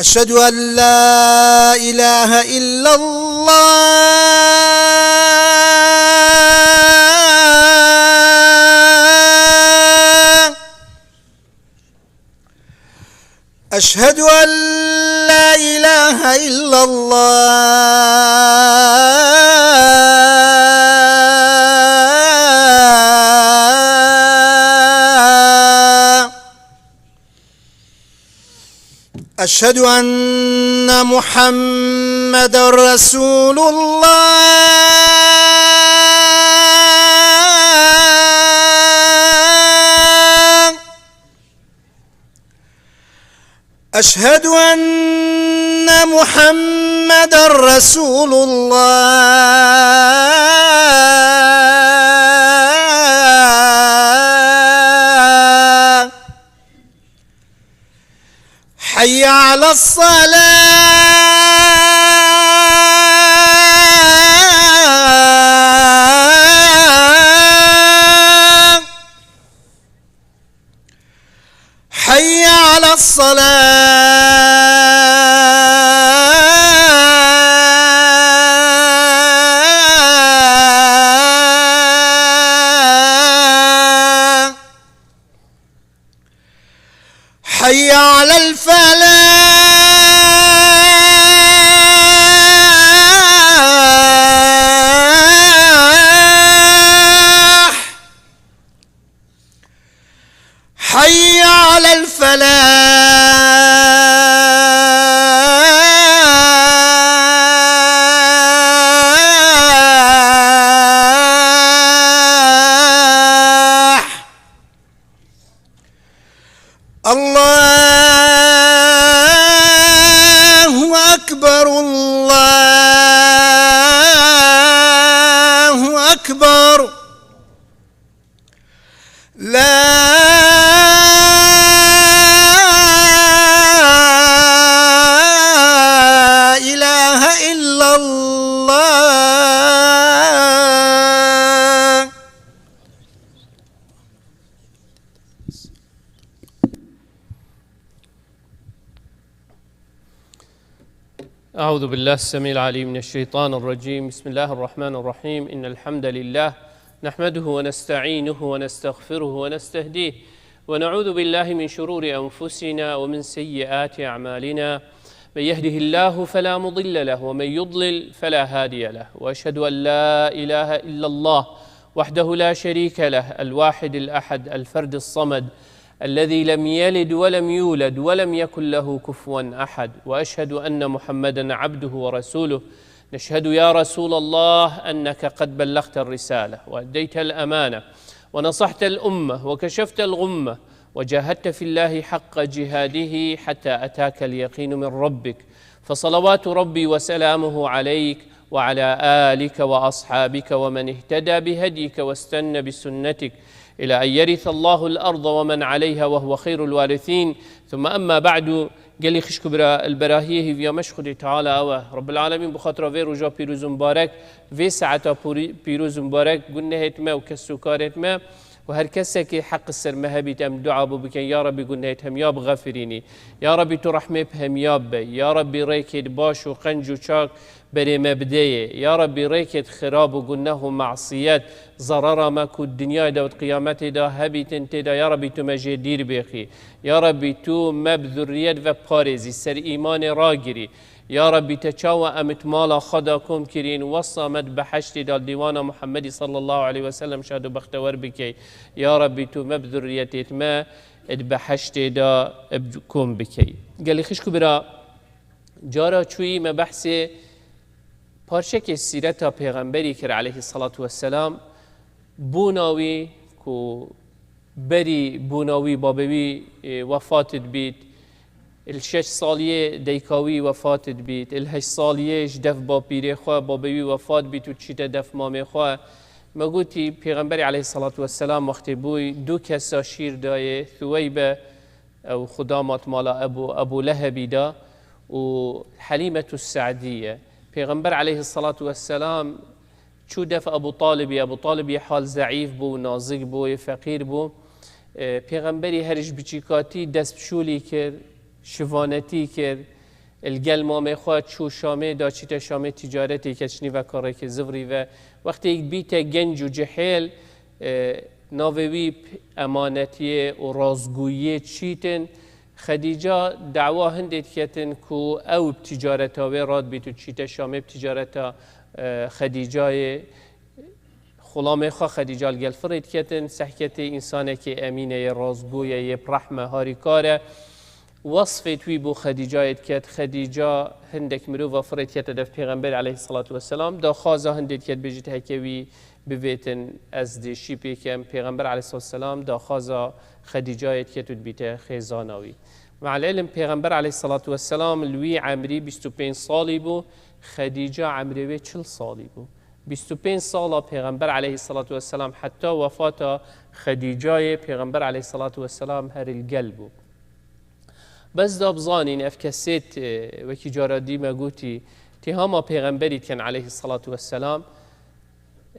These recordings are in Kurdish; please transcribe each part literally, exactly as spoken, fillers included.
أشهد أن لا إله إلا الله. أشهد أن لا إله إلا الله. أشهد أن محمدا رسول الله. أشهد أن محمدا رسول الله. حي على الصلاة. حي على الصلاة. حي على الفلاح. حي على الفلاح. الله أكبر، الله أكبر. لا إله إلا الله. أعوذ بالله السميع العليم من الشيطان الرجيم. بسم الله الرحمن الرحيم. إن الحمد لله نحمده ونستعينه ونستغفره ونستهديه، ونعوذ بالله من شرور أنفسنا ومن سيئات أعمالنا. من يهده الله فلا مضل له، ومن يضلل فلا هادي له، وأشهد أن لا إله إلا الله وحده لا شريك له، الواحد الأحد، الفرد الصمد، الذي لم يلد ولم يولد ولم يكن له كفوا أحد، وأشهد أن محمدا عبده ورسوله. نشهد يا رسول الله أنك قد بلغت الرسالة وأديت الأمانة ونصحت الأمة وكشفت الغمة وجاهدت في الله حق جهاده حتى أتاك اليقين من ربك، فصلوات ربي وسلامه عليك وعلى آلك وأصحابك ومن اهتدى بهديك واستن بسنتك إلى أن يرث الله الأرض ومن عليها وهو خير الوارثين. ثم أما بعد، gelî xişk û bira, li berahiyê hêviya me ji Xwedê Teala ew e. Rabbil Alemîn bi xatira vê roja pîroz û mibarek, vê saeta pûrî-, pîroz û mibarek, gunehêt me û kes û karêt me û her kesekê heq ser me hebît, em dua bo bikin, ya Rebî gunehêt hemiya bixefirînî. Ya Rebî tu rehmê bi hemiya bibe. Ya Rebî rêkêt baş û qenc û çak berê me bideyê. Ya Rebî rêkêt xirab û guneh û masiyet, zerara me ku dinyayê de û di qiyametê de hebîtin tê de, ya Rebî tu me jê dîr bêxî. Ya Rebî tu me bi zurriyet ve parêzî, ser îmanê ragirî. Ya Rebî te çawa em it mala xwe da kom kirîn, wesa me di beheştê de dîwana Muhemmedî sallallahu aleyhi ve sellem şad û bextewer bikey. Ya Rebî tu me bi zurriyetêt me di beheştê de kom bikey. Gelî xişk û bira, cara çûyî me behsê parçekê sîreta Pêxemberî kir aleyhissalatu vesselam. Bûna wî ku berî bûna wî babê wî, e, wefat dibît, li şeş saliyê dayika wî wefat dibît, li heşt saliyê ji def bapîrê xwe babê wî wefat bît û diçîte def mamê xwe. Me gotî Pêxemberî aleyhissalatu vesselam wextê bûyî du kesa şîr dayê, Thuweybe, ew xwe da mat mala Ebu, Ebu Lehebî da û Helîmetu Se'diye. Pêxember aleyhissalatu vesselam çû def Ebu Talibî. Ebu Talibî hal zeîf bû, nazik bû, yê feqîr bû. E, Pêxemberî her ji biçîkatî dest bi şûlî kir, şivanetî kir. Li gel mamê xwe çû Şamê, da çîte Şamê tîcaretê ke çinî ve kareke zivrî ve. Wextê bîte genc û cihêl, e, navê wî p-, emanetiyê û rastgoyiyê çîtin. Xedîca dawa hindê diketin ku ew bi tîcareta wê rad bît û çîte Şamê bi tîcareta, e, Xedîcayê. Xulamê xwe Xedîca li gel firê diketin, sehketê însanekê emîne yê rastgoye, yê bi rehme, harîkar e. Wesfê wî bo Xedîcayê diket. Xedîca hindek mirova firê dikete dev Pêxemberê aleyhissalatu vesselam. Daxwaza hindê diket bêjit heke wî bivêtin ez dê şî pêkem. Pêxember aleyhissalatu vesselam daxwaza Xedîcayê diket û dibîte xêzana wî. Me'el ilm Pêxember aleyhissalatu vesselam li wî emrî bîst û pênc salî bû. Xedîca emrê wê çil salî bû. Bîst û pênc sala Pêxember aleyhissalatu vesselam heta wefata Xedîcayê Pêxember aleyhissalatu vesselam her li gel bû. Bes da bizanîn ev kesêt, e, wekî cara dî me gotî, tîhama Pêxemberî dikin aleyhissalatu vesselam.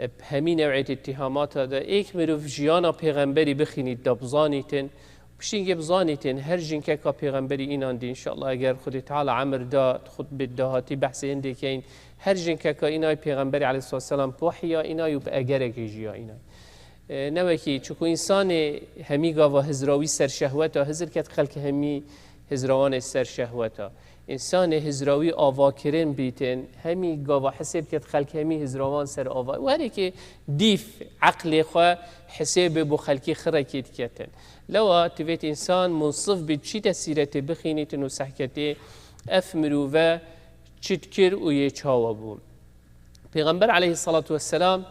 E, bi hemî new'ê tîhamata de êk mirov jiyana Pêxemberî bixînît da bizanîtin. Piştîngê bizanîtin her jinkeka Pêxemberî înan dî, înşallah eger Xwedê Teala emir da, xutbê dahatî behsê hindê keyin, her jinkeka îna yê Pêxemberî aleyhissalatu vesselam bi wehya îna û bi egerekê jiya îna. E, ne wekî, çiku însanê hemî gava hizra wî ser şehweta, hizir ket xelk hemî hizra wan ê ser şehweta. Însanê hizra wî avakirin bîtin, hemî gava hisê biket xelk hemî hizra wan ser ava. Werê ke dîf eqlê xwe hisê bê bo xelkî xirekî diketin. Lewa divêt însan munsif bît, çîte sîretê bixînîtin û sehketê ev mirove çi dikir û yê çawa bû. Pêxember aleyhissalatu vesselam,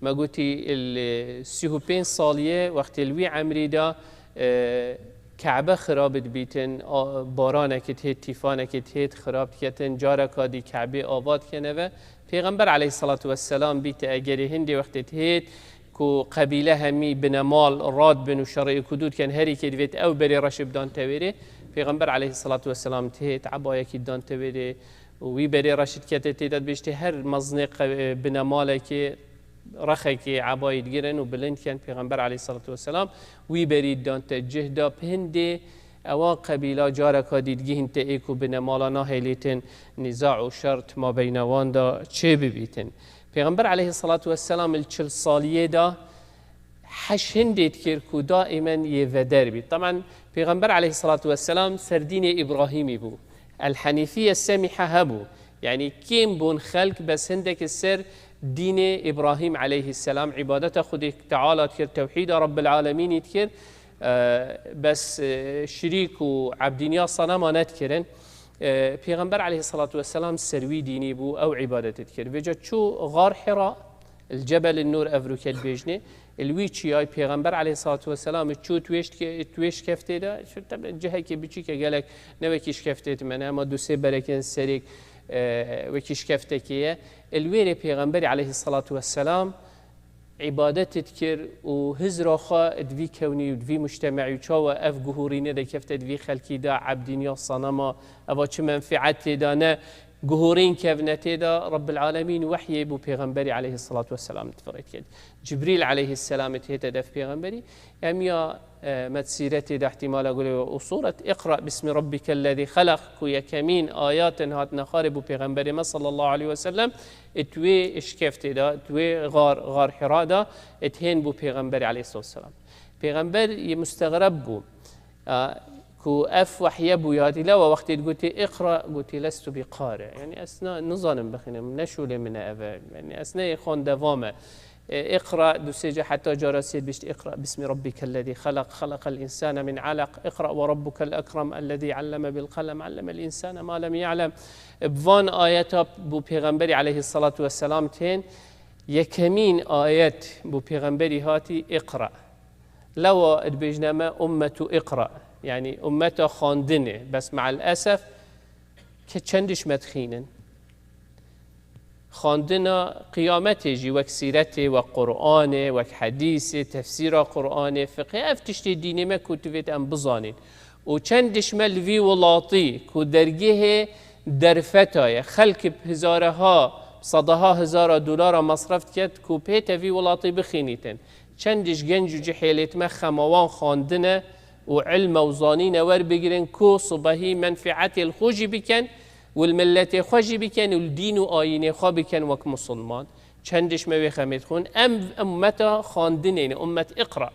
me gotî, il sî û pênc salî ye, wextê li wî emrî de, e, Kebe xirab dibîtin, a, baranekê dihêt, tîfanekê dihêt, xirab diketin, careka dî Kebê ava dikene ve. Pêxember aleyhissalatu vesselam bîte egerê hindê wextê dihêt ku qebîle hemî binemal rad bin û şerê êk û du dikin, herî kê divêt ew berê reşê bidan tewêrê. Pêxember aleyhissalatu vesselam dihêt, ebayekî didan tewêrê, û wî berê reşî dikete tê de dibêjtê her mezinê qe-, binemalekê rexekê ebayî digirin û bilind dikin. Pêxember aleyhissalatu vesselam wî berî didante cih de. Bi hindê ewan qebîla careka dî digihînte êk û binemala nahêlîtin nîza û şer di mabeyna wan de çê bibîtin. Pêxember aleyhissalatu vesselam li çil saliyê de heş hindê dikir ku daîmen yê veder bî. Taban Pêxember aleyhissalatu vesselam ser dînê Îbrahîmî bû. El Henîfiye Semîhe hebû. Yanî kêm bûn xelk bes hindek ser dînê Îbrahîm aleyhisselam, îbadeta Xwedê Teala dikir, tewhîda Rabbil Alemînî dikir, e, bes, e, şirîk û ebdîniya senema nedikirin. E, Pêxember aleyhissalatu vesselam ser wî dînî bû, ew îbadetê dikir. Vêca çû Xar Hira, El Cebel Nur ev rûke dibêjnê. Li wî çiyayê Pêxember aleyhissalatu vesselam çû tuê şke-, tuê şkeftê de, şu tabi cihekê biçîk e, gelek ne wekî şkeftê dimene, ema du sê berekên serêk, e, wekî şkeftekê ye. Li wêrê Pêxemberî aleyhissalatu vesselam îbadet dikir û hizra xwe di vî kewnî û di vî mujtema'î û çawa ev guhurîne de kefte di vî xelkî de, ebdîniya sanema, eva çi menfi'et tê de ne, guhurîn kevne tê de, Rabbil Alemîn wehyê bo Pêxemberî aleyhissalatu vesselam difiret ket. Cibrîl aleyhisselam dihête dev Pêxemberî. Em ya, e, me di sîretê de ihtimala gule û suret, "Iqra bismi rabbikellezî xelaq", ku yekemîn ayatin hatine xarê bo Pêxemberê me sallallahu aleyhi ve sellem, it wê şkeftê de, it wê xar, xar Hira de, it hên bo Pêxemberî aleyhissalatu vesselam. Pêxember yê mustegreb bû. A, ku ev wehye bû yadî lewa wextê digotê "Iqra", gotê "Lestu bi qari." Yanî ez na-, nizanim bixînim, ne şûlê min e ev e. Yanî ez ne yê xwendeva me. E, "Iqra", du sê ca heta cara sê bişt, "Iqra bismi rabbikellezî xelaq, xelaqel însane min alaq, iqra ve rabbukel ekrem, ellezî alleme bil qelem, allemel însane ma lem ya'lem." E, bi van ayeta bo Pêxemberî aleyhissalatu vesselam tên, yekemîn ayet bo Pêxemberî hatî "Iqra." Lewa dibêjne me ummetu iqra, yanî ummeta xwendinê. Bes me'el esef ke çendiş me dixînin. Xwendina qiyametê jî wek sîretê, wek Qur'anê, wek hedîsê, tefsîra Qur'anê, fiqhê, ev tiştê dînê me ku divêt em bizanîn. Û çendiş me li vî welatî ku dergehê derfeta ye, xelk bi hizareha, sedeha hizara dolara mesref diket ku pê te vî welatî bixînîtin. Çendiş genc û cihêlêt me xema wan xwendine, û ilme û zanîne werbigirin ku sibehî menfietê li xwe jî bikin û li miletê xwe jî bikin û li dîn û ayînê xwe bikin wek misilman. Çendiş me wê xemê dixwin. Em ummeta xwendinê ne, ummet iqra.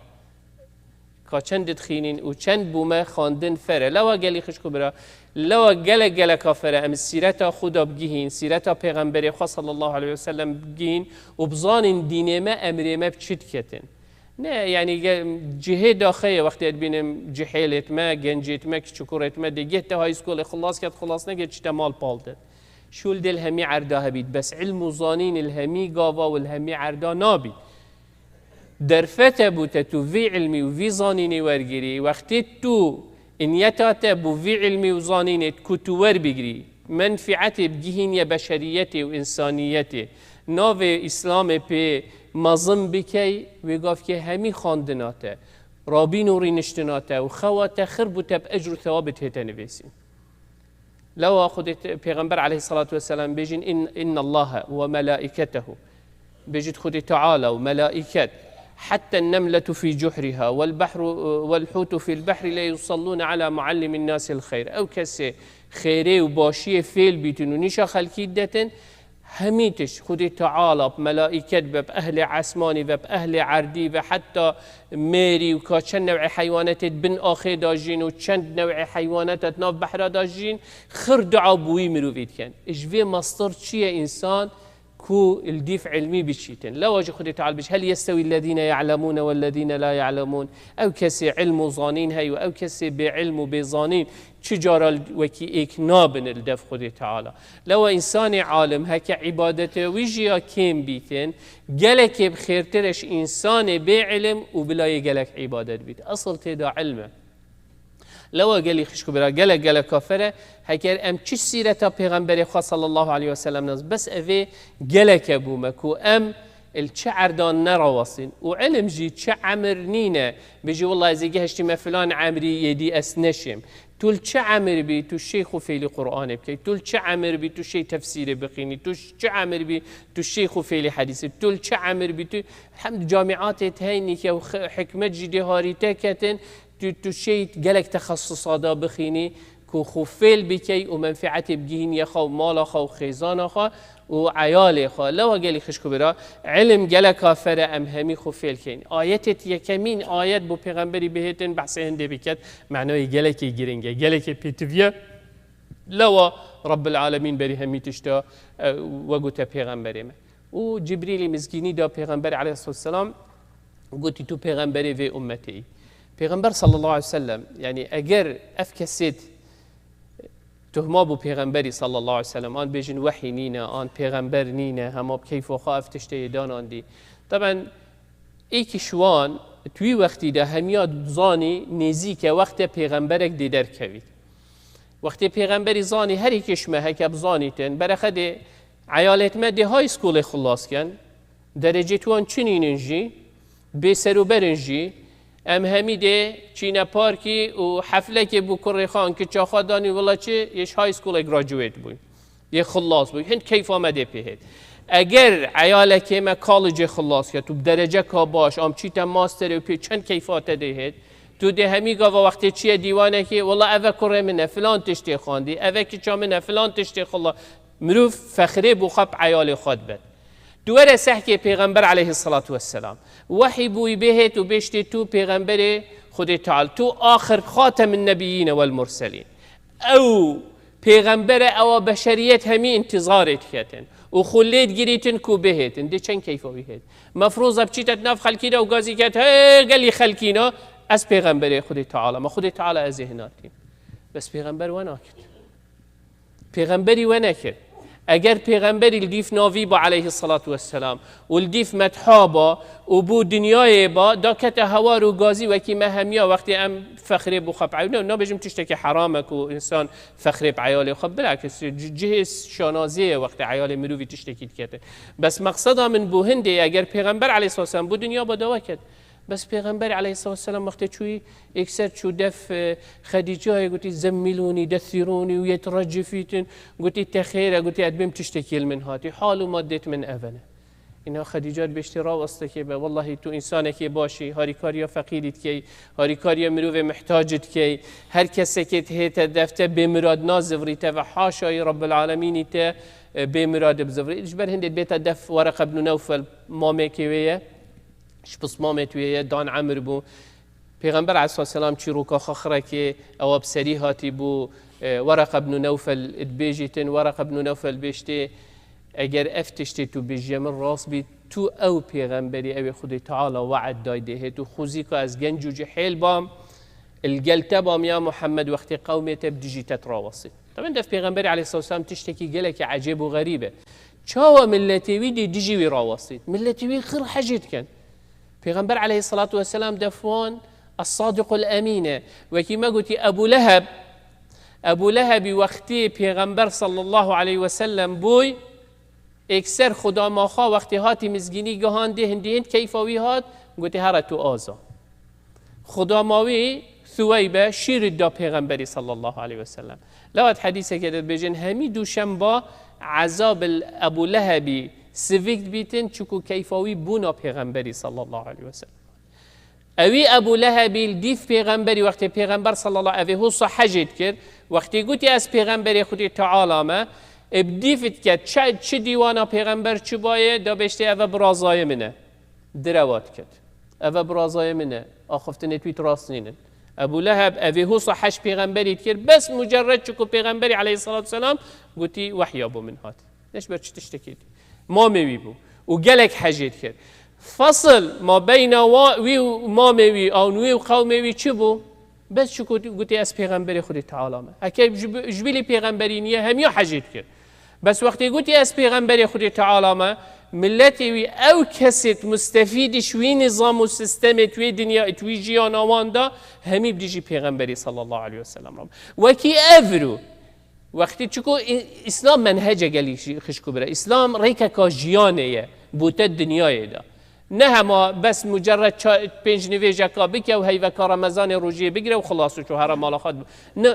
Ka çend dixînîn û çend bûme xwendin fere. Lewa gelî xişk û bira. Lewa gelek geleka fere em sîreta xwe da bigihîn, sîreta pêxemberê xwe sallallahu aleyhi ve sellem bigihîn û bizanîn dînê me, emrê me bi çi diketin. Ne, yani ge-, cihê daxê ye wextê dibînim cihêlêt me, gencêt me, kiçikurêt me, dê geh te high schoolê xilas ket, xilas neket, çi te mal pal de. Şûl dê li hemî erda hebît, bes ilm û zanîn li hemî gava û li hemî erda nabît. Derfete bû te tu vî ilmî û vî zanînê wergirî, wextê tu niyeta te bû vî ilmî û zanînê ku tu werbigirî, menfietê bigihîniye beşeriyetê û insaniyetê, navê Îslamê pê mezin bikey, wê gavkê hemî xwendina te, rabîn û rîniştina te û xewa te xir bû te bi ecr û thewabê tête nivêsîn. Lewa Xwedê te-, Pêxember aleyhissalatu vesselam bêjin, "In-, inna Allahe ve melaiketehu." Bêjit Xwedê Teala û melaiket, "Hatta nemletu fi cuhriha, vel bahru, vel hutu fil bahri le yusalluna ala muallimin nasil xeyr." Ew kesê xêrê û başiyê fêl bîtin û nîşa xelkî detin, hemî tişt, Xwedê Teala bi melaiket be, bi ehlê esmanî ve, bi ehlê erdî ve, heta mêrî û ka çend newê heywanetê di bin axê de jîn û çend newê heywaneta di nav behra de jîn, xir dua bûyî mirovî dikin. Ji vê mestir çi ye însan ku li dîf ilmî biçîtin? Lewa jî Xwedê Teala bêje, "Hel yestewî ellezîne ya'lemûne wellezîne la ya'lemûn?" Ew kesê ilm û zanîn heye û ew kesê bê ilm û bê zanîn çi cara wekî êk nabin li dev Xwedê Teala. Lewa însanê alim heke îbadetê wî jî ya kêm bîtin, gelekê bi xêrtir e ji însanê bê ilim û bila yê gelek îbadet bît. Esil tê de ilm e. Lewa gelî xişk û bira, gelek gelek kafir e, heker em çi sîreta Pêxemberê xwe sallallahu aleyhi ve sellem nas, bes evê geleke bûme ku em li çi erdan nerawasîn û ilim jî çi emir nîne, bijî, "Wela ez ê gehiştîme filan emrî yêdî ez neşêm." Tu li çi emir bî, tu şêy xwe fêlî Qur'anê bikey? Tu li çi emir bî, tu şêy tefsîrê bixînî? Tu ş-, çi emir bî, tu şêy xwe fêlî hedîsê? Tu li çi emir bî, tu hem camiatê teynîke û x-, hikmet jî dê harîte ketin, tu, tu şêy gelek texesusada bixînî ku xwe fêl bikey û menfietê bigihîniye xwe û mala xwe û xêzana xwe û eyalê xwe. Lewa gelî xişk û bira, ilim geleka fere em hemî xwe fêl keyn. Ayetê yekemîn ayet bo pêxemberî bihêtin behsê hindê biket, manayê gelekê giring e, gelekê pêtiviye. Lewa Rabbil Alemîn berî hemî tişta, e, we gote pêxemberê me. Û Cibrîlî mizgînî da pêxember aleyhisselam, gotî, "Tu pêxemberê vê ummetê yî." Pêxember sallallahu aleyhi ve sellem, yani eger ev kesêt Tuhma bû pêxemberî sallallahu aleyhi ve sellem, an bêjin wehî nîne, an pêxember nîne, hema bi keyfa xwe ev tiştê yê danandî. Teben, êkî ji wan, di wî wextî de hemiya zanî nêzîke wextê pêxemberek dê derkevît. Wextê pêxemberî zanî her êkî ji me heke bizanîtin, berexe dê eyalêt me dê high schoolê xilas ken, derecê wan çi nînin jî, bê serûber in jî, em hemî dê çîne parkî û heflekê bû kurê xwe an kiça xwe danî, wela çi, yê ji high schoolê graduate bûy. Yê xilas bûy. Hin keyfa me dê pê hêt. Eger eyalekê me collegeê xilas ket û bi dereceka baş, am çîte masterê û pê çend keyfa te dê hêt. Tu dê hemî gava wextê çiye dîwanekê, wela eve kurê min e, filan tiştê xwendî, eve kiça min e, filan tiştê xwela. Mirov fexrê bo xwe bi eyalê xwe dibet. Tu were sehkê Pêxember aleyhissalatu vesselam. Wehî bûyî bêhêt û bêştê tu Pêxemberê Xwedê Teala. Tu axir xatemin nebiyîne wel murselîn. Ew Pêxembere ewa beşeriyet hemî intizarê diketin. Û xwe lê digirîtin ku bihêtin. Dê çend keyfa wî hêt. Mefroza biçîte di nav xelkî de û gazî ket, "Hey, gelî xelkîna, ez Pêxemberê Xwedê Teala me. Xwedê Teala ez ê hinatîm." Bes Pêxember we nakit. Pêxemberî we nekir. Eger pêxemberî li dîf navî ba aleyhissalatu vesselam û li dîf metha ba û bû dinyayê ba, da kete hewar û gazî wekî me hemiya wextê em fexrê bo xwe bi ew-, ne, nabêjim tiştekî heram e ku însan fexrê bi eyalê xwe, bilakis ci-, cihê şanaziyê ye wextê eyalê mirovî tiştekî dikete. Bes meqseda min bû hindê, eger pêxember aleyhissalatu vesselam bû dinya ba, da we ket. Bes Pêxember aleyhissalatu vesselam wextê çûyî, êkser çû def, e, Xedîcayê, gotî, "Zemmilûnî, dethîrûnî" û yê direcifîtin, gotî, "Te xêr e", gotî, "Ez dibêm tiştekî li min hatî. Hal û madêt min ev e." Îna Xedîca dibêjtê rawestekê be, wellahî tu însanekê baş î, harîkariya feqîrî dikey, harîkariya mirovê mihtacî dikey, her kesekê dihête def te bêmirad nazivirî te ve haşayî Rabbil Alemînî te, e, bêmirad bizivirî. Ji ber hindê dibête def Wereqe ibnû Newfel mamekê wê ye, ji pismamê wê ye, dan emir bû. Pêxember aleyhisselam çîroka xwe xirekê, ewa bi serî hatî bû, e, Wereqe ibnû Newfel dibêjîtin, Wereqe ibnû Newfel bêjtê, eger ev tiştê tu bêjiye min rast bî, tu ew pêxemberî ew ê Xwedê Teala we'd dayî dê hê, tu xwezîka ez genc û cihêl bam, li gel te bam ya Muhammed, wextê qewmê te bi dijî te dirawesî. Taben def pêxemberî aleyhisselam tiştekî gelekî ecêb û xerîb e. Çawa milletê wî dê dijî wî rawestî? Milletê wî xir hecê dikin. Pêxember aleyhisselatu vesselam def wan Es-Sadiqul Emîn e. Wekî me gotî Ebû Leheb, Ebû Lehebî wextî Pêxember sallallahu aleyhi ve sellem bûy, êkser Xuda maxa wextê hatî mizgînî gihandê hindî hind keyfa wî hat, gotê here tu aza. Xuda mawî Suweybe şîr da Pêxemberî sallallahu aleyhi ve sellem. Lewet hedîseke de dibêjin hemî duşemba ezab li Ebû Lehebî sivik dibîtin, çiku keyfa wî bûna Pêxemberî sallallahu aleyhi ve sellem. Ewî Ebû Lehebî li dîf Pêxemberî wextê Pêxember sallallahu evê husa hecê dikir, wextê gotî ez Pêxemberê Xwedê Teala me, ê bi dîf dike çi, çi dîwana Pêxember çi bayê, da bêjtê eve birazayê min e. Direwa diket. Eve birazayê min e. Axiftinê twî rast nînin. Ebû Leheb evê husa hec Pêxemberî dikir, bes mucerred çiku Pêxemberî aleyhisselatu vesselam gotî wehya bo min hat. Ne ji ber çi tiştekê dî. Mamê wî bû. Û gelek hecê dikir. Fasl ma beyna wa, wî û mamê wî, an wî û qewmê wî çi bû? Bes çiku gotî ez Pêxemberê Xwedê Teala me. Heke ji bi-, ji bilî Pêxemberî niye, hemiya hecê dikir. Bes wextê gotî ez Pêxemberê Xwedê Teala me, milletê wî ew kesêt mustefîdî ji wî nizam û sistemê wê dinya, wî jiyana wan da, hemî bi dijî Pêxemberî sallallahu aleyhi ve sellem re. Wekî evru, wextî çiku î-, Îslam menhece gelî şî-, xişk û bira. Îslam rêkeka jiyanê ye, bo te dinyayê de. Ne hema bes mucerred ça-, pênc nivêjeka bike û heyveka Remezanê rojiyê bigire û xilas û çû here mala xwe. Ne,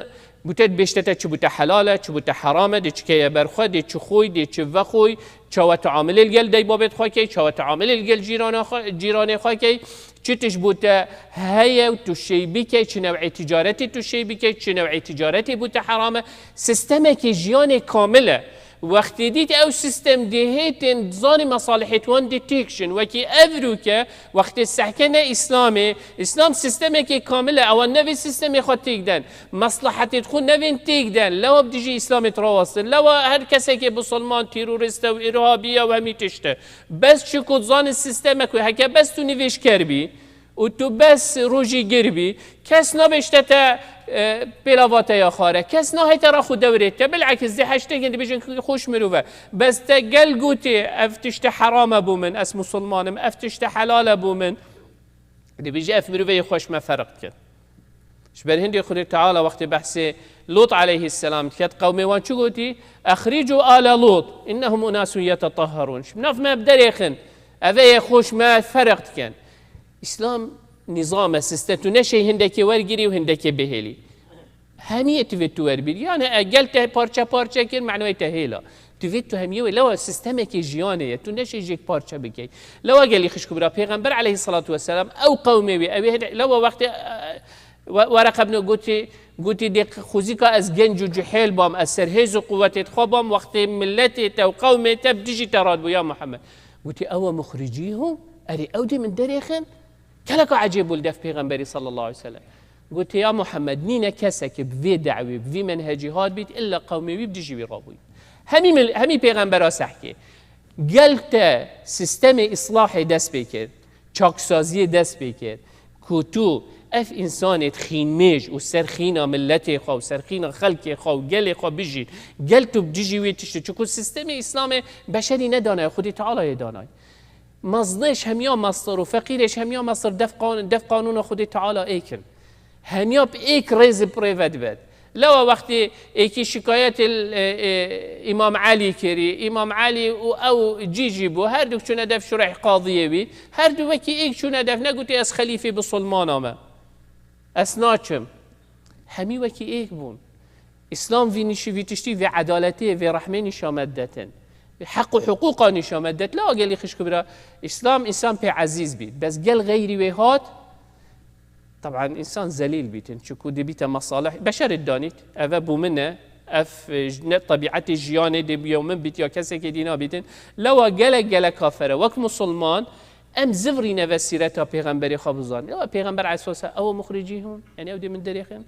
bo te dibêjte te çi bo te helal e, çi bo te heram e, dê çi keye ber xwe, dê çi xwî, dê çi vexwî, çawa tu amilê li gel dey babêt xwe key, çawa tu amilê li gel cîrana xwe, cîranê xwe key, çi tişt bo te heye û tu şey bikey, çi new'ê ticaretê tu şey bikey, çi new'ê ticaretê bo te heram e. Sistemekê jiyanê kamil e. Wextê dît ew sistem dê hêtin, zanî mesalihêt wan dê têk şin. Wekî evru ke, wextê sehkene Îslamê, Îslam sistemekê kamil e, ewa nevê sistemê xwe têk den. Meslihetêt xwe nevên têk den. Lewa bi dijî Îslamê rawestin. Lewa her kesekê bisilman, terorist e û îrhabî ye û hemî tişt e. Bes çiku zanî sistemek wê, heke bes tu nivêjker bî, û tu bes rojî gir bî, kes nabêjte te, e, pêlava te ya xare, kes nahête ra xwe dewrê te, bilakis dê heştê gin dibêjin xweş mirov e. Bes te gel gotê, ev tişte heram e bo min, ez musulman im, ev tişte helal e bo min. Dibêje ev mirove yê xweş me ferq dikin. Ji ber hindê Xwedê Teala wextê behsê Lût aleyhisselam diket, qewmê wan çi gotî? "Exrîcû ale Lût, innehum unasun yetetahharûn." Ji nav me bi derêxin, ev ê xweş me ferq dikin. Îslam nîzam e, siste, tu neşey hindekê wergirî û hindekê bihêlî. Hemiyê divê tu werbîrî. Yani e, gel te parçe parçe kir, manayê te hêla. Divê tu hemiyê wê, lewa sistemekê jiyanê ye. Tu neşey jêk parçe bikey. Lewa gelî xişk û bira, Pêxember aleyhissalatu vesselam, ew qewmê wî, ew ê hede-, lewa wextê, e, we-, Wereqe ibn gotî, gotî, dê xwezîka ez genc û cihêl bam, ez ser hêz û quwetê xwe bam, wextê milletê te û qewmê te bi dijî te radibû, ya Muhammed. Gotî, ewe muxricîhum, erê ew dê min derêxin? Keleka ecêb bû li def Pêxemberî sallallahu aleyhi ve sellem. Gotê, ya Muhammed, nîne kesek bi vê dewî, bi vî menhecî hat bît, illa qewmê wî bi dijî wî rabûyî. Hemî mil-, hemî pêxembera sehkê. Gel te sistemê îslahê dest pê kir, çaksaziyê dest pê kir, ku tu ev însanê xînmêj û ser xîna miletê xwe û ser xîna xelkê xwe û gelê xwe bijît, gel tu bi dijî wê tiştê, çiku sistemê îslamê beşerî nedanaye, Xwedê Tealayê danaye. Meznêş hemiya mestir û feqîrêş hemiya mestir def qan-, def qanûna Xwedê Teala êk in. Hemiya bi êk rêzê bi rê ve dibet. Lewa wextê êkî şikayetê, e, e, Îmam Elî kirî, Îmam Elî û ew cî jî bû, her du çûne def Şureyh qadiyê wî, her du wekî êk çûne def, negotî ez xelîfê bisilmana me. Ez naçim. Hemî wekî êk bûn. Îslam vî nîşî-, vî tiştî, vê edaletê, vê rehmê nîşa me didetin. Heq û hiqûqa nîşan me det. La gelî xişk û bira, Îslam, însan pê ezîz bît. Bes gel xeyrî wê hat, taban însan zelîl bîtin. Çiku dê bîte mesalih, beşerê danît. Eve bû min e, ev, e, ne tebîetê jiyanê dê ya min bît ya kesekê dîna bîtin. Lewa gelek gelek kafere. Wek musulman, em zivrîne ve sîreta pêxemberê xwe bizanî. Lewa pêxember aleyhisselam ew muxricî hûn. Yani ew dê min derêxin.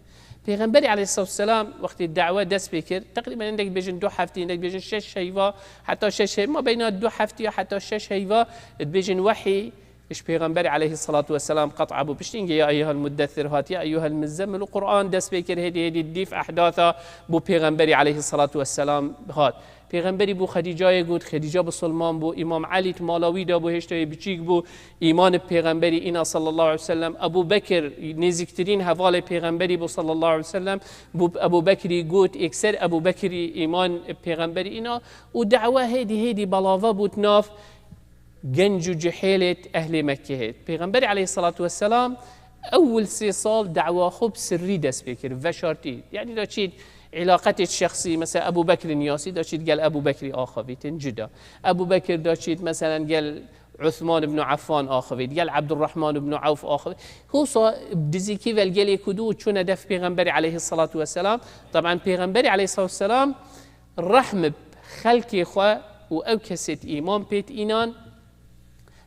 Pêxemberî aleyhisselam wextê dawe dest pê kir, teqrîben hindek dibêjin du heftî, hindek dibêjin şeş heyva, heta şeş heyva, ma beyna du heftî ya heta şeş heyva dibêjin wehî ji Pêxemberî aleyhisselatu vesselam qet'a bû. Piştî hingê ya eyyuhel muddessir hat, ya eyyuhel muzzemmil û Qur'an dest pê kir, hêdî hêdî dîf ehdata bû Pêxemberî aleyhisselatu vesselam hat. Pêxemberî bû Xedîcayê got, Xedîca bisilman bû, Îmam Elî di mala wî de bû, hêşta yê biçîk bû, îman bi Pêxemberî îna sallallahu aleyhi ve sellem. Ebû Bekir nêzîktirîn hevalê Pêxemberî bû sallallahu aleyhi ve sellem. Bû Ebû Bekirî got, êkser Ebû Bekirî îman bi Pêxemberî îna û dawe hêdî hêdî belava bû di nav genc û cihêlê ehlê Mekkehê. Pêxemberî aleyhisselatu vesselam ewil sê sal dawa xwe bi sirrî dest pê kir, veşartî. Yani da çît îlaqetê şexsî, mesela Ebû Bekirî niyasî, da çît gel Ebû Bekirî axivîtin, cuda. Ebû Bekir da çît, meselen gel Uthman ibn Affan axivît, gel Abdurrahman ibn Awf axivît. Husa dizîkî vel gelê ku dû çûne def Pêxemberî aleyhisselatu vesselam. Taban Pêxemberî aleyhisselatu vesselam rehm bi xelkê xwe û ew kesêt îman pêt înan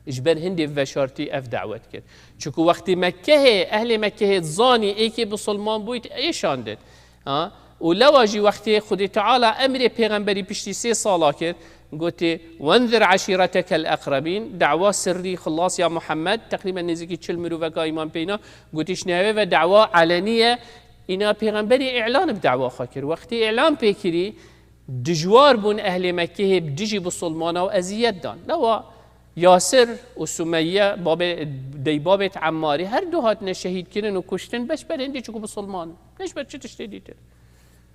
ji ber hindê veşartî ev dawet kir. Çiku wextî Mekkehê, ehlê Mekkehê zanî êkê bisilman bûyt, êşandin. Ha? Û lewa jî wextê Xwedê Teala emrê Pêxemberî piştî sê sala kir, gotê, "Wenzir eşîretekel eqrebîn", dawa sirrî xilas ya Muhammed, teqrîben nêzîkî çil miroveka îman pêna, gotî, "Ji nehê ve dawa elenî ye", îna Pêxemberî îlan bi dawa xwe kir. Wextê îlan pê kirî, dijwar bûn ehlê Mekkehê bi dijî bisilmana û eziyet dan. Lewa Yasir û Sumeyye, babê, deybabê Emmarî, her du hatine şehîdkirin û kuştin, beş ber hindî çiku bisilman. Ne ji ber çi tiştê dîtir.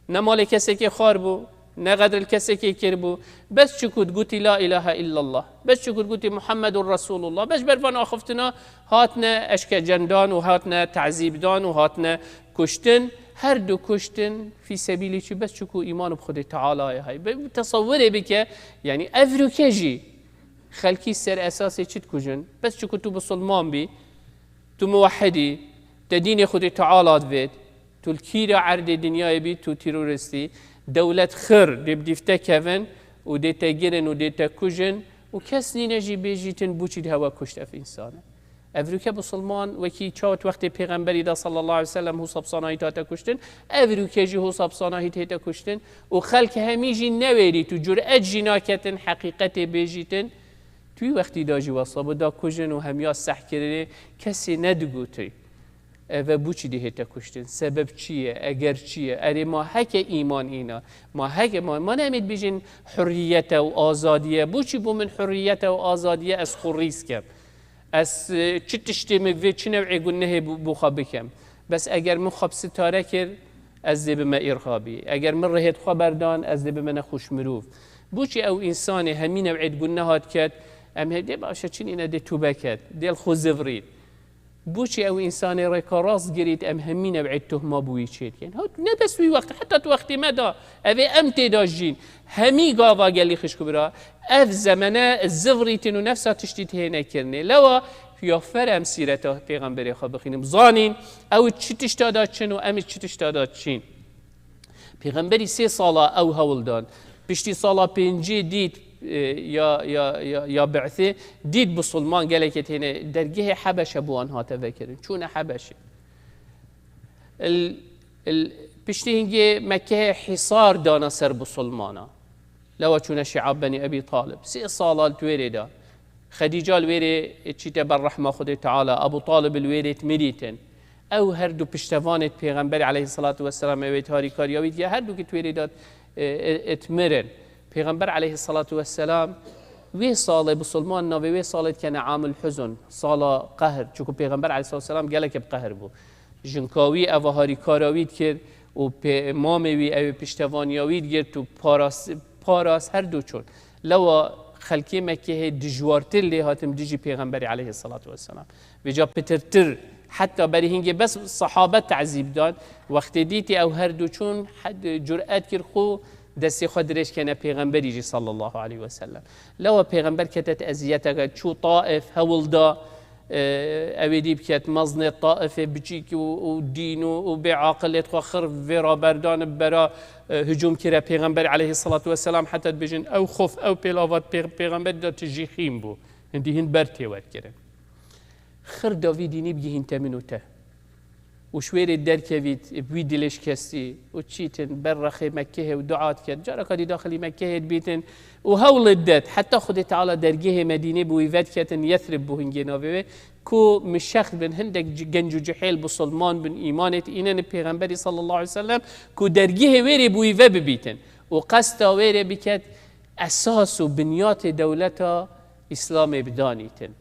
Ne malê kesekê xwar bû, ne qedril kesekê kir bû. Bes çiku digotî la ilahe illallah. Bes çiku digotî Muhammedun Resulullah. Bes ber van axiftina hatine eşkecendan û hatine tazîbdan û hatine kuştin. Her du kuştin fî sebîlî çi bes çiku îman bi Xwedê Teala'yê hay. Be-, tesewirê bike, yani ev rûke jî xelkî ser esasê çi dikujin? Bes çiku tu bisilman bî, tu muwehhidî, te dînê Xwedê Teala divêt, tu li kîra erdê dinyayê bî, tu teroristî, dewlet xir dê bi dîv te kevin û dê te girin û dê te kujin û kes nîne jî bêjîtin bûçî di hewe kuşt ev însane. Ev rûke bisilman wekî çawt wextê Pêxemberî de sallallahu aleyhi ve sellem hûsa bi sanahît hate kuştin, ev rûke jî hûsa bi sanahît hête kuştin û xelk hemî jî newêrît û curet jî naketin heqîqetê bêjîtin. Tu wî wextî da jî wesa bû, da kujin û hemiya sehkirinê kesê nedigotî. Eve bûçî dihête kuştin? Sebeb çi ye? Eger çi ye? Erê ma heke îman îna. Ma heke ma, ma nemêt bijin hurriyete û azadiye. Bûçî bû min hurriyete û azadiye ez xwe rîz kem? Ez, e, çi tiştê min vê çi new'ê gunehê bû, bû xwe bikem? Bes eger min xwe bi sitare kir, ez dê bime îrhabî. Eger min rihêt xwe berdan, ez dê bime nexweş mirov. Bûçî ew însanê hemî new'ê guneha diket, em hê dê baş e çinîne dê tûbe ket, dê li xwe zivrît. Bûçî ew însanê rêka rast girît, em hemî new'ê tuhma bi wî çêdikin? Ha, ne bes wî wext, heta tu wextê me da, ev ê em tê da jîn. Hemî gava gelî xişk û bira, ev zemene zivrîtin û nefsa tiştî tihêne kirinê. Lewa ya fer em sîreta Pêxemberê xwe bixînin. Bizanîn, ew çi tişta da çin û em çi tişta da çin. Pêxemberî sê sala ew hewl dan. Piştî sala pêncî dît, e, ya, ya, ya, ya bi'sê, dît bisilman gelekê têne dergehê Hebeşe bi wan hate vekirin. Çûne Hebeşê. Il, il, piştî hingê Mekkehê hîsar dana ser bisilmana. Lewa çûne Şiab Benî Ebî Talib. Sê sala li wêrê de. Xedîca li wêrê çîte ber rehma Xwedê Teala. Ebû Talib li wêrê dimirîtin. Ew her du piştevanê Pêxemberê aleyhisselatu vesselam, ew ê harîkariya wî diye, her du ki twêrê de, e, e, e, dimirin. Pêxember aleyhisselatu vesselam wê salê, bisilman navê wê salê dikene Amul Huzn, sala qehr. Çunku Pêxember aleyhisselatu vesselam gelek bi qehr bû. Jinka wî eva harîkara wî dikir û pê-, mamê wî ew ê piştevaniya wî digirt û paras-, paras her du çûn. Lewa xelkê Mekkehê dijwartir lê hatin dijî Pêxemberê aleyhisselatu vesselam. Vêca pitirtir, heta berî hingê bes sahabe tezîb dan. Wextê dîtî ew her du çûn, hed-, curet kir xwe Destê xwe dirêj kene pêxemberî jî sallallahu aleyhi ve sellem. Lewa pêxember kete eziyeteke, çû Taif, hewl da, e, ew ê dî biket meznê Taifê biçîk û, û dîn û, û bê aqilê xwe xir vê raberdan bera, e, hicûm kire pêxember aleyhissalatu vesselam, heta dibêjin ew xof, ew pêlavat pê-, pêxemberî da tijî xîm bû. Hindî hin ber tê werkirin. Xir da vî dînî bigihîn te min û te. Û ji wê rê derkevît, bi wî dilê şikestî û çîtin ber rexê Mekkehê û dua diket. Careka dî daxilî Mekkehê dibîtin û hewl didet. Heta Xwedê Teala dergehê Medînê bi wî vediketin, Yesrib bû hingê navê wê, ku mişex bin, hindek ci-, genc û cihêl bisilman bin, îmanê tînin pêxemberî sallallahu aleyhi ve sellem, ku dergehê wê rê bi wî ve bibîtin. Û qesta wê rê biket esas û binyatê dewleta Îslamê bidanîtin.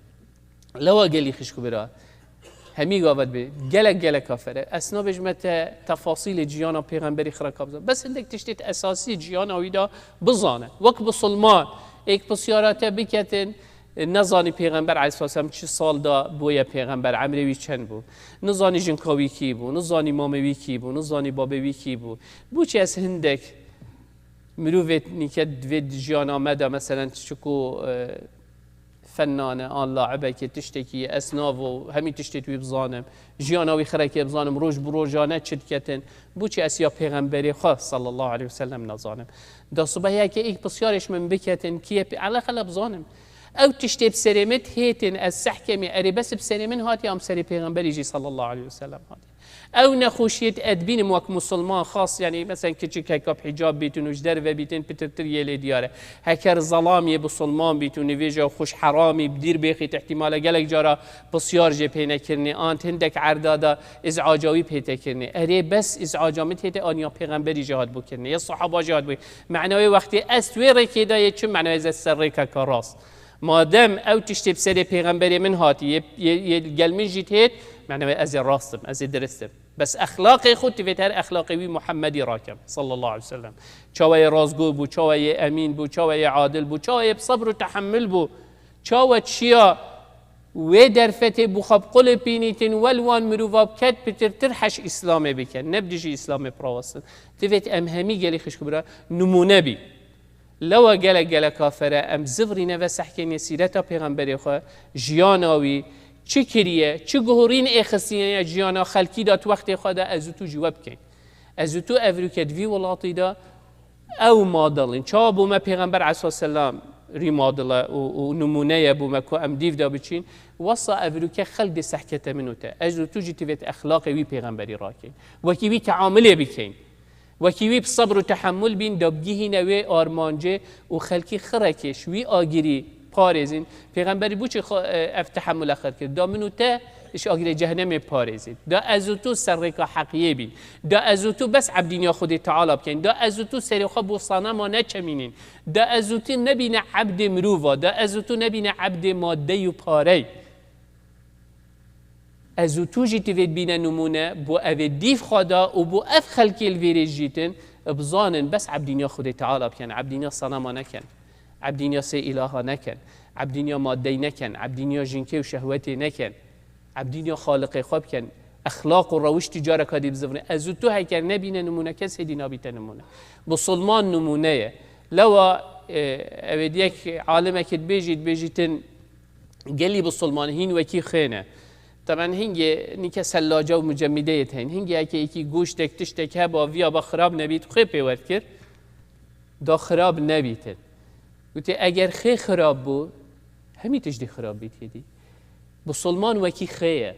Lewa gelî xişk û bira, hemî gava dibê, gelek, gelek kafir e. Ez nabêjime te tefasîlê ciyana pêxemberî xira ka bizan. Bes hindek tiştê esasî ciyana wî de bizane. Wek bisilman, êk pisyara te biketin, e, nezanî pêxember aleyhisselam çi sal de bûye pêxember, emrê wî çend bû. Nizanî jinka wî kî bû, nizanî mamê wî kî bû, nizanî babê wî kî bû. Bû çi ez hindek mirovê nîke divê di jiyana me de, meselen, çiku, e, fennane, an laibekê tiştekî ye, ez navo hemî tiştê wî bizanim, jiyana wî xirekê bizanim, roj bi rojane çi diketin, bû çi ez ya pêxemberê xwe sallallahu aleyhi ve sellem nazanim. Da sibehiyeke êk pisyarê ji min biketin, kî ye pê-, eleqele bizanim. Ew tiştê bi serê min hêtin, ez sehkemî, erê bes bi serê min hatiye, am serê pêxemberî jî sallallahu aleyhi ve sellem hatiye. Ew nexweşiyê ez dibînim wek musulman xas, yanî, meselen, kiçik heka bi hicab bîtin û ji derve bîtin, pitirtir yê lê diyar e. Heker zelam yê musulman bît û nivêja xwe ji heramî bi dîr bêxît, ihtimale gelek cara pisyar jê pê nekirinê, an hindek erda da îzaca wî pê tê kirinê. Erê, bes îzaca min tê tê an ya pêxemberî jê hat bû kirinê, ya sahaba jê hat bû. Mena wê wextê ez wê rêkê de yê çi, mena wê ez ser rêkeka rast. Madem ew tiştê bi serê pêxemberê min hatî, yê, yê, yê gel min jî têt, mena wê ez ê rast im, ez ê dirist im. Bes exlaqê xwe, divêt her exlaqê wî Muhammedî rakem, sallallahu aleyhi ve sellem. Çawa yê rastgo bû, çawa yê emîn bû, çawa yê adil bû, çawa yê bi sebr û tehemmul bû, çawa çiya wê derfetê bû xwe bi qulê pînîtin, wel wan mirova biket, pitirtir heş Îslamê biken, ne bi dijî Îslamê birawestin. Divêt em hemî gelî xişk û bira nimûne bî. Lewa gelek gelek kafere em zivrîne ve sehkênê sîreta pêxemberê xwe, jiyana wî, çi kiriye, çi guhurîn êxistîne ya jiyana xelkî de tu wextê xwe de ez û tu jî we bikeyn. Ez û tu evroke di vî welatî de ew model in. Çawa bû me pêxember aleyhisselam rî model e û, û nimûne ye bû me ku em dîv de biçîn, wesa evroke xelk dê sehkete min û te. Ez û tu jî divêt exlaqê wî pêxemberî rakeyn. Wekî wî teamilê bikeyn. Wekî wî bi sebr û tehemmul bîn, da bigihîne wê armancê û xelkî xirekê ji wî agirî parêzin. Pêxemberî bû çi xwe, e, ev tehemmule xir kir? Da min û te ji agirê cehennemê parêzin. Da ez û tu ser rêka heqiyê bîn. Da ez û tu bes ebdîniya Xwedê Teala bikeyn. Da ez û tu serê xwe bo sanema neçemînin. Da ez û tu nebîne ebdê mirova. Da ez û tu nebîne ebdê madeyî û parey. Ez û tu jî divêt bîne nimûne bo evê dîv xwe da û bo ev xelkê li vêrê jîtin, bizanin bes ebdîniya Xwedê Teala bikin, ebdîniya sanama nekin, ebdîniya sê îlaha nekin, ebdîniya madeyî nekin, ebdîniya jinkê û şehwetê nekin, ebdîniya Xaliqê xwe bikin, exlaq û rewiştî careka dî bizivirin. Ez û tu heker nebîne nimûne, kes hêdî nabîte nimûne. Musulman nimûne ye. Lewa, e, ew ê diyek alimekê dibêjî, dibêjîtin, Gelî bisilman hîn wekî xê ne. Teben hingê nîke sellaca û mucemîdeyê tên. Hingê eke êkî goştek tiştek heba viya ba xirab nebît, xê pê werdkir, da xirab nebîtin. Gotê, eger xê xirab bû, hemî tişt dê xirab bît yedî. Bisilman wekî xê ye.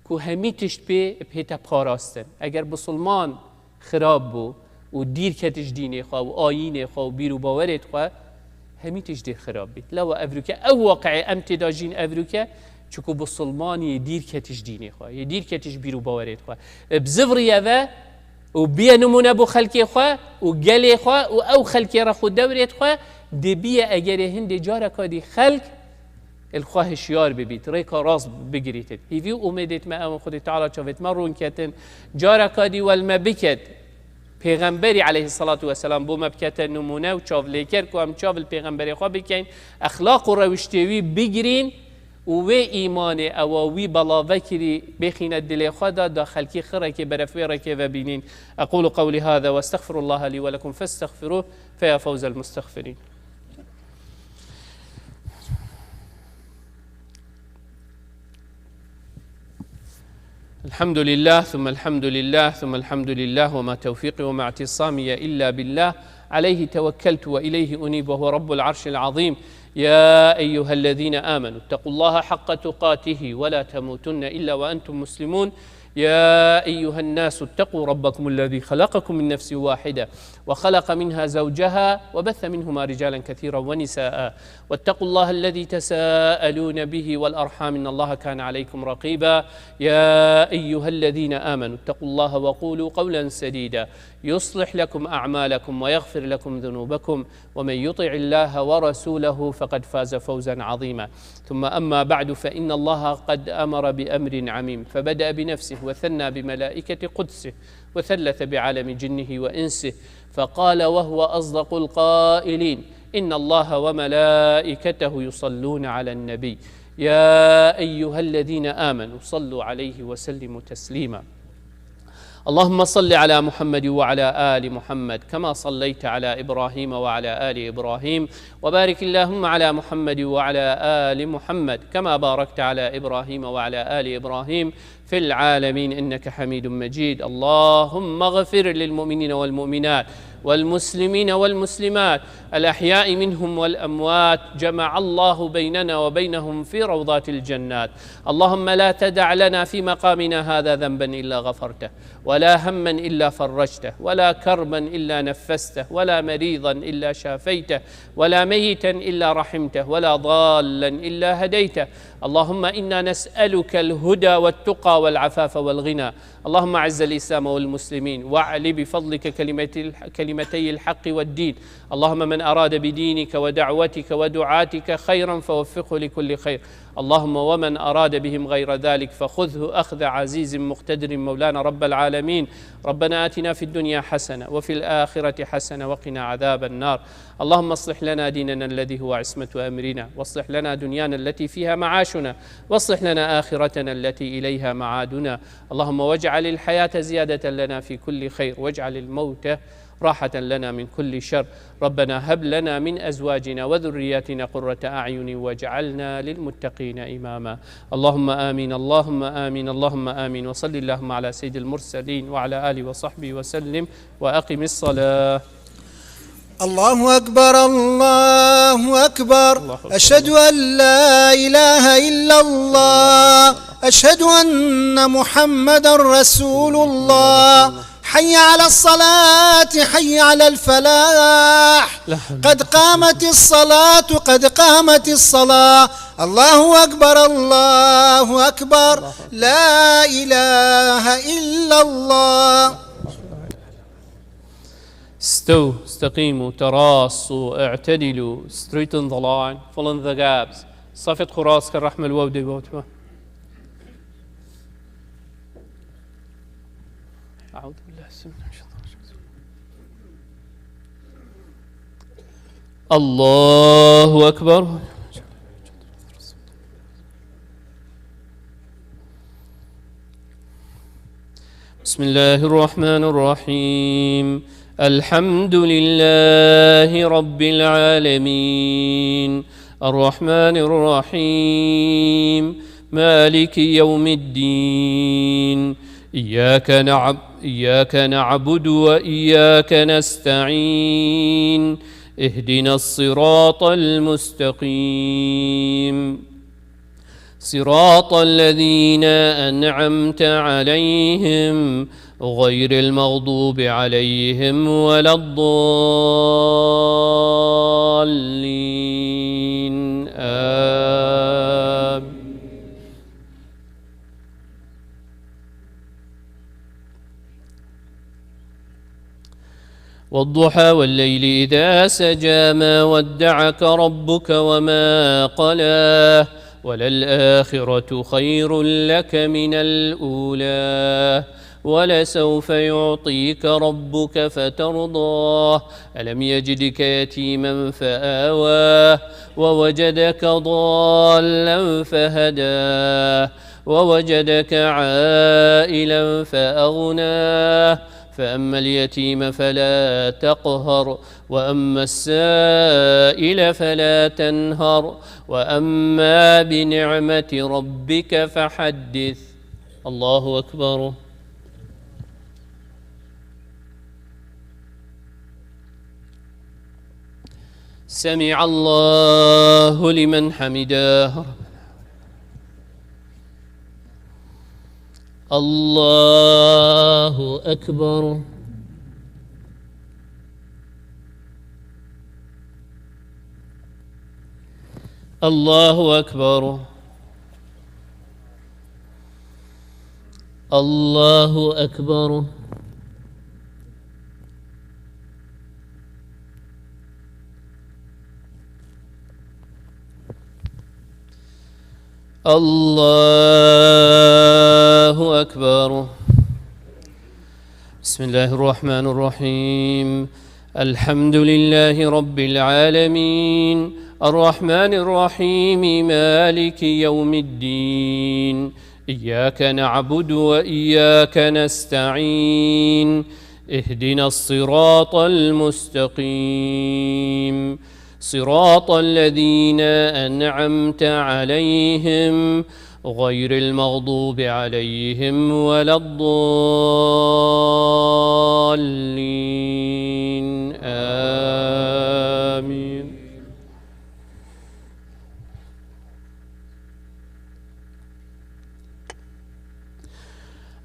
Ku hemî tişt pê, pê te parastin. Eger bisilman xirab bû û dîr ketiş dînê xwe û ayînê xwe û bîr û bawerê xwe, hemî tişt dê xirab bît. Lewa evroke ew waqiê em tê de jîn evroke, çiku bisilman yê dîr ketiş dînê xwe, yê dîr ketiş bîr û bawerê xwe. E, bi zivriye ve û biye nimûne bo xelkê xwe û gelê xwe û ew xelkê re xwe dewrê xwe, dê biye egerê hindê careka dî xelk Li xwe hişyar bibît, rêka rast bigirîtin. Hîvî û umêdêt me ew in Xwedê Teala çavêt me rûn ketin. Careka dî wel me biket. Pêxemberî aleyhisselatu vesselam bo me bikete nimûne û çavlêker ku em çav li pêxemberê xwe bikeyn, exlaq û rewiştê wî bigirîn û wê îmanê ewa wî bela vekirî bêxîne dilê xwe de, da xelkî xirekê berefwêrekê vebînîn. أقول قولي هذا وأستغفر الله لي ولكم فاستغفروه فيا فوز المستغفرين. الحمد لله، ثم الحمد لله، ثم الحمد لله، وما توفيقي وما اعتصامي إلا بالله، عليه توكلت وإليه أنيب، وهو رب العرش العظيم. يا أيها الذين آمنوا اتقوا الله حق تقاته ولا تموتن إلا وأنتم مسلمون. يا أيها الناس اتقوا ربكم الذي خلقكم من نفس واحدة وخلق منها زوجها وبث منهما رجالا كثيرا ونساء واتقوا الله الذي تساءلون به والأرحام إن الله كان عليكم رقيبا. يا أيها الذين آمنوا اتقوا الله وقولوا قولا سديدا يصلح لكم أعمالكم ويغفر لكم ذنوبكم ومن يطع الله ورسوله فقد فاز فوزا عظيما. ثم أما بعد، فإن الله قد أمر بأمر عميم، فبدأ بنفسه وثنى بملائكة قدسه وثلث بعالم جنه وإنسه، فقال وهو أصدق القائلين: إن الله وملائكته يصلون على النبي، يا أيها الذين آمنوا صلوا عليه وسلموا تسليما. اللهم صل على محمد وعلى آل محمد كما صليت على إبراهيم وعلى آل إبراهيم، وبارك اللهم على محمد وعلى آل محمد كما باركت على إبراهيم وعلى آل إبراهيم في العالمين إنك حميد مجيد. اللهم اغفر للمؤمنين والمؤمنات والمسلمين والمسلمات الأحياء منهم والأموات، جمع الله بيننا وبينهم في روضات الجنات. اللهم لا تدع لنا في مقامنا هذا ذنبا إلا غفرته، ولا هما إلا فرجته، ولا كربا إلا نفسته، ولا مريضا إلا شافيته، ولا ميتا إلا رحمته، ولا ضالا إلا هديته. اللهم إنا نسألك الهدى والتقى والعفاف والغنى. اللهم أعز الإسلام والمسلمين، وأعل بفضلك كلمتي الح-، كلمتي الحق والدين. اللهم من أراد بدينك ودعوتك ودعاتك خيرا فوفقه لكل خير. اللهم ومن أراد بهم غير ذلك فخذه أخذ عزيز مقتدر مولانا رب العالمين. ربنا آتنا في الدنيا حسنة وفي الآخرة حسنة وقنا عذاب النار. اللهم أصلح لنا ديننا الذي هو عصمة أمرنا، وأصلح لنا دنيانا التي فيها معاشنا، وأصلح لنا آخرتنا التي إليها معادنا. اللهم واجعل الحياة زيادة لنا في كل خير، واجعل الموت راحة لنا من كل شر. ربنا هب لنا من أزواجنا وذرياتنا قرة أعين واجعلنا للمتقين إماما. اللهم آمين، اللهم آمين، اللهم آمين. وصل اللهم على سيد المرسلين وعلى آله وصحبه وسلم. وأقم الصلاة. الله أكبر، الله أكبر. الله أكبر. أشهد أن لا إله إلا الله. أشهد أن محمدا رسول الله. حي على الصلاة، حي على الفلاح. لا حول. قد قامت الصلاة، قد قامت الصلاة. الله أكبر، الله أكبر. الله أكبر. لا إله إلا الله. استووا، استقيموا، تراصوا، اعتدلوا، straighten the line, fill in the gaps. صفت خراس كالرحمة الواو دي بوتوا. أعوذ بالله السميع من الشيطان الرجيم. الله أكبر. بسم الله الرحمن الرحيم. الحمد لله رب العالمين. الرحمن الرحيم. مالك يوم الدين. إياك نعب-، إياك نعبد وإياك نستعين. اهدنا الصراط المستقيم. صراط الذين أنعمت عليهم غير المغضوب عليهم ولا الضالين. آمين. والضحى والليل إذا سجى، ما ودعك ربك وما قلى، وللآخرة خير لك من الأولى، ولسوف يعطيك ربك فترضى. ألم يجدك يتيما فآوى، ووجدك ضالا فهدى، ووجدك عائلا فأغنى، فأما اليتيم فلا تقهر، وأما السائل فلا تنهر، وأما بنعمة ربك فحدث. الله أكبر. سمع الله لمن حمده. الله أكبر. الله أكبر. الله أكبر. الله أكبر. بسم الله الرحمن الرحيم. الحمد لله رب العالمين. الرحمن الرحيم. مالك يوم الدين. إياك نعبد وإياك نستعين. اهدنا الصراط المستقيم. صراط الذين أنعمت عليهم غير المغضوب عليهم ولا الضالين. آمين.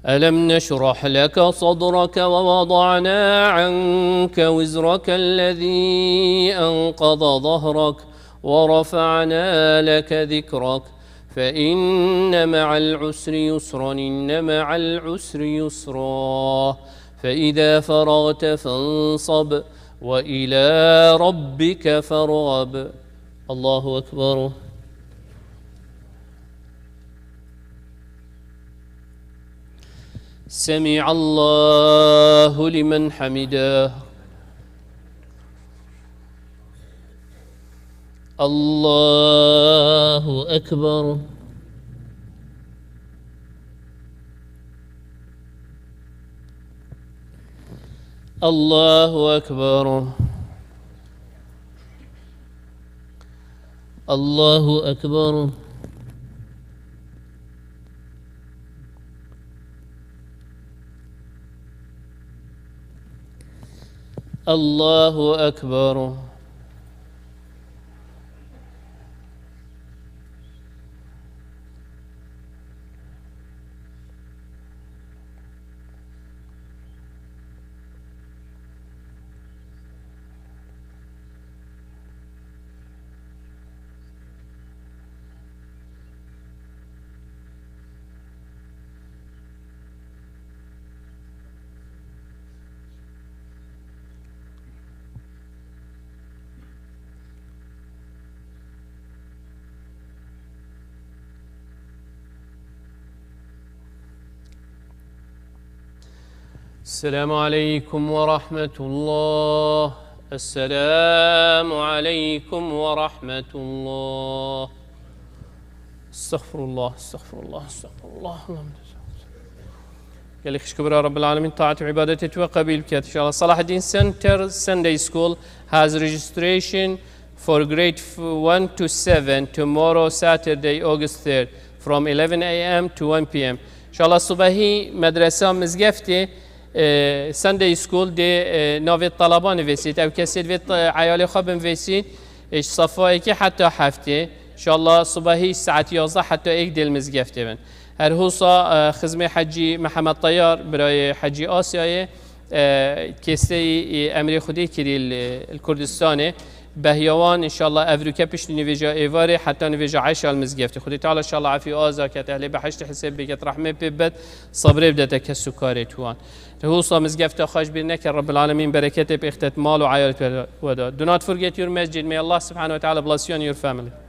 ألم نشرح لك صدرك ووضعنا عنك وزرك الذي أنقض ظهرك ورفعنا لك ذكرك فإن مع العسر يسرا إن مع العسر يسرا فإذا فرغت فانصب وإلى ربك فارغب. الله أكبر. سمع الله لمن حمده. الله أكبر. الله أكبر. الله أكبر. الله أكبر. السلام عليكم ورحمة الله. السلام عليكم ورحمة الله. استغفر الله، استغفر الله، استغفر الله. اللهم Gelî xişk bira Rabbil Alemin, taat û îbadetê tu qebîl biket. Înşallah. Salahaddin Center Sunday School has registration for grade f-, one to seven tomorrow, Saturday, August third, from eleven a m to one p m. Înşallah subahî medresa mizgeftê, e, Sunday School dê, e, navê talaba nivîsît. Ew kesê divê t-, eyalê xwe binivîsît, e, ji safa yekê heta heftê. Înşallah subahî saet yazdeh heta êk dê li mizgeftê bin. Her hosa, e, xizmê Hecî Mihemed Teyar, birayê Hecî Asyayê, e, kêseyî, e, emrê Xwedê kirî li, li Kurdistanê. Behyawan, înşallah, evrûke piştî nivêja êvarê heta nivêja eşa li mizgeftê. Xwedê Teala înşallah efî aza ket, ehlê behiştê hisêb biket, rehmê pê bed, sabrê bidete kes û karê wan. Hosa mizgefta xwe ji bîr neke, Rabbil Alemîn bereketê pê xtet mal û eyalê we da. Do not forget your masjid. May Allah subhanahu wa ta'ala bless you and your family.